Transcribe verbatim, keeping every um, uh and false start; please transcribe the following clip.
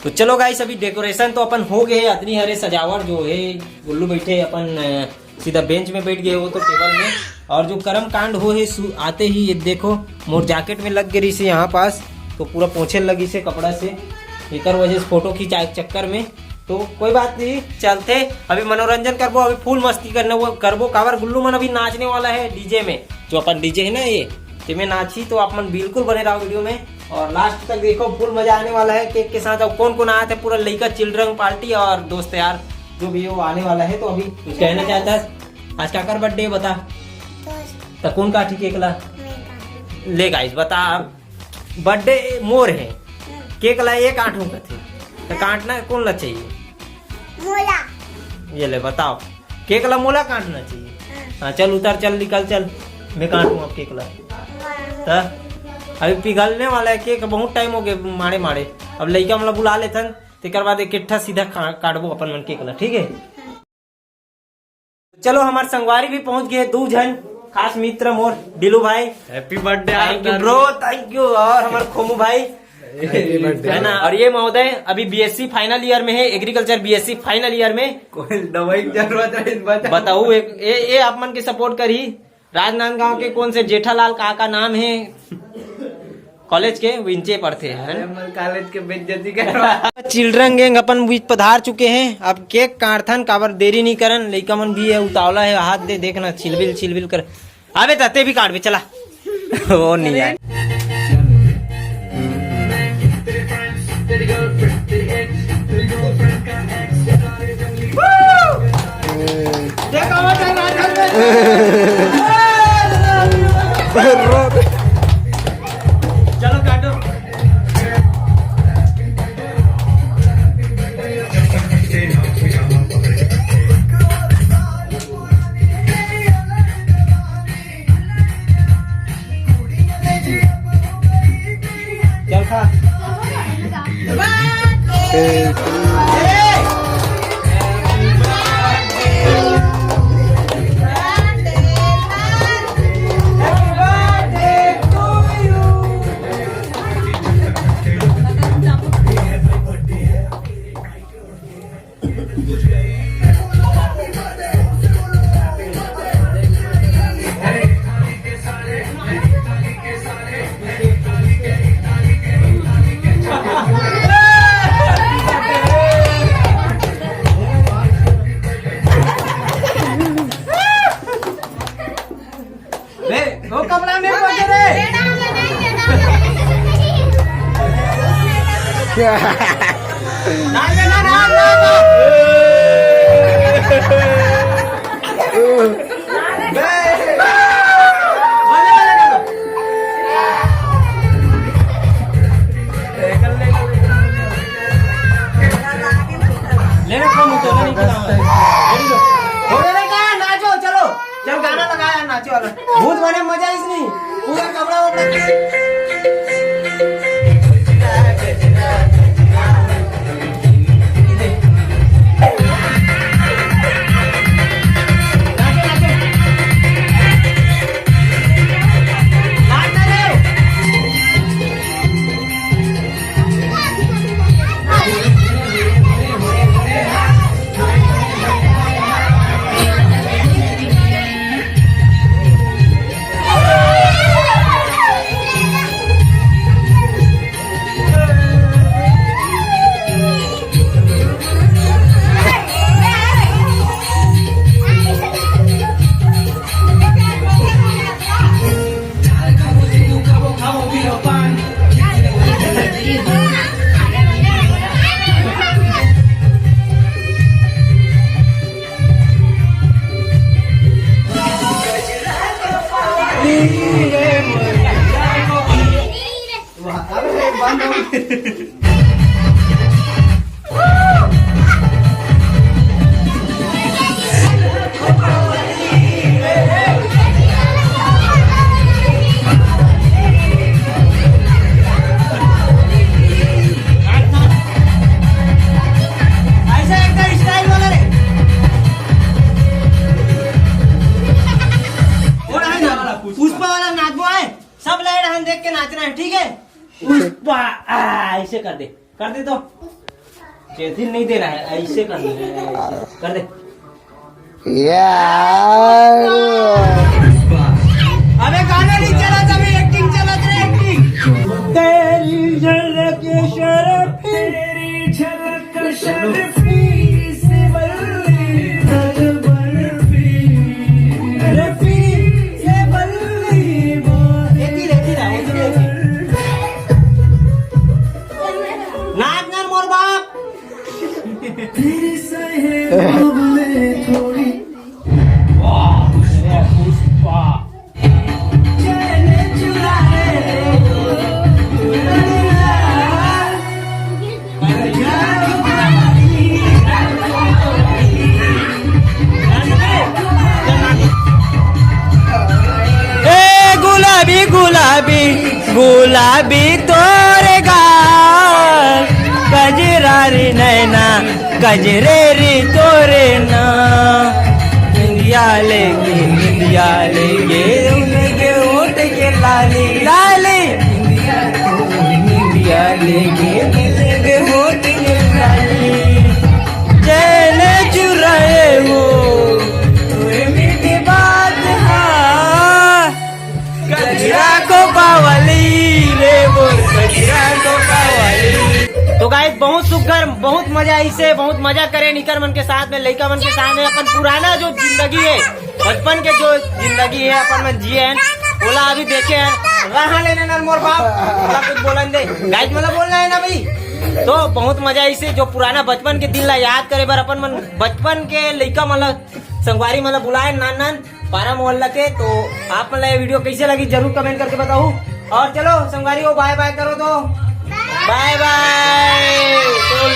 तो चलो गाइस, अभी डेकोरेशन तो अपन हो गए, अतनी हरे सजावट जो है, गुल्लू बैठे अपन, अ, सीधा बेंच में बैठ गए हो तो टेबल में। और जो कर्म कांड हो है सु-, आते ही ये देखो, मोर जैकेट में लग गई से यहाँ पास, तो पूरा पोछे लगी से कपड़ा से, एकर वजह से फोटो खिंचाए के चक्कर में। तो कोई बात नहीं, चलते अभी मनोरंजन करबो, अभी फुल मस्ती करने वो करबो। काबर गुल्लू मन अभी नाचने वाला है डीजे में, जो अपन डीजे है ना ये, तेमे नाची, तो आप मन बिल्कुल बने रहो वीडियो में और लास्ट तक देखो, फुल मजा आने वाला है केक के साथ। अब कौन कौन आया था, पूरा लइका चिल्ड्रन पार्टी और दोस्त यार जो भी है वो आने वाला है। तो अभी कुछ कहना चाहता है, आज काकर बर्थडे बता। तो कौन काठी केक ला? ले गाइस बता, अब बर्थडे मोर है, केक ला ये काटूं कथे, तो काटना कौन ला चाहिए? मोला। ये ले बताओ, केक ला मोला काटना चाहिए। हाँ। हाँ, चल उतर, चल निकल, चल, मैं काटूं अब केक ला। हाँ। त अभी पिघलने वाला है केक, बहुत टाइम हो गया माड़े माड़े। अब लइका मन ला बुला लेथन, तेकर बाद एक ठा सीधा का-, काटबो अपन मन केक ला, ठीक है? चलो, हमार संगवारी भी पहुंच गए, दू झन खास मित्र मोर, डीलू भाई। Happy birthday thank you bro, thank you। और हमार खोमू भाई, है ना? और ये महोदय अभी बीएससी फाइनल ईयर में है, एग्रीकल्चर बीएससी फाइनल ईयर में। कोई दवाई की जरूरत है, बता। बताओ, एक ये, ये आप मन के सपोर्ट करी। राजनांदगांव के कौन से जेठालाल का, का नाम है कॉलेज के, विंचे पढ़ते हैं, है ना? कॉलेज के बेइज्जती करवा। चिल्ड्रन गैंग अपन बीच पधार चुके हैं। अब केक काटथन, काबर देरी नहीं करन, लइका मन भी है, उतावला है, हाथ दे, देखना, छिलबिल छिलबिल कर। अबे तते भी काट बे, चला। वो नहीं आए। चलो काटो। चल खा। बे, वो कपड़ा नहीं पहने रे। ना, ना, ना, ना, ना, ना। बे, मजा वाला करो। ले लो, कम तो नहीं करा। हो रे का, नाचो, चलो। चल गाना लगा यार, नाचे वाला। भूत बने मजा इसमें। पूरा कपड़ा वपड़ा। नाचो, नाचो। नाच ना रे। ऐसा एकदम स्टाइल वाला रे। के पुष्पा, आ, ऐसे कर दे, कर दे तो। जैसे नहीं देना है, ऐसे कर दे, ऐसे कर दे। यार, अबे गाना नहीं चला, तभी एक्टिंग चला, तेरी एक्टिंग। तेरी झलक शर्फी, तेरी झलक शर्फी से बल्ली तक बर्फी, बर्फी से बल्ली। एती, एती ना, एती, एती। नाच ना मोर बाप। तेरी सहेलियों में थोड़ी वाह, पुष्पा। ए गुलाबी गुलाबी गुलाबी तोरे गाल, कजरारी नैना, कजरेरी तोरे ना। बिंदिया लेके, बिंदिया लेके, उनके होठ के लाली, लाली। बिंदिया लेके, उनके होठ के लाली। चैन चुराए हो, तोरे मीठी बात हा। कजरा को बावली, ले बोल, कजरा को बावली। तो गाइस, बहुत सुघर, बहुत मजा आइसे, बहुत मजा करे निकर मन के साथ में, लइका मन के साथ में, अपन पुराना जो जिंदगी है, बचपन के जो जिंदगी है अपन मन जिए हैं, ओला अभी देखे हैं। रहा लेने ना मोर बाप, ओला कुछ बोलन दे। गाइस, मतलब बोलना है ना भाई। तो बहुत मजा आइसे, जो पुराना बचपन के दिन ला याद करे बर अपन मन, बचपन के लइका मन ला, संगवारी मन ला बुलाए नान नान पारा मोहल्ला के। तो आप मन ला ये वीडियो कैसे लगी, जरूर कमेंट करके बताओ। और चलो संगवारी हो, बाय बाय करो तो। बाय बाय। तो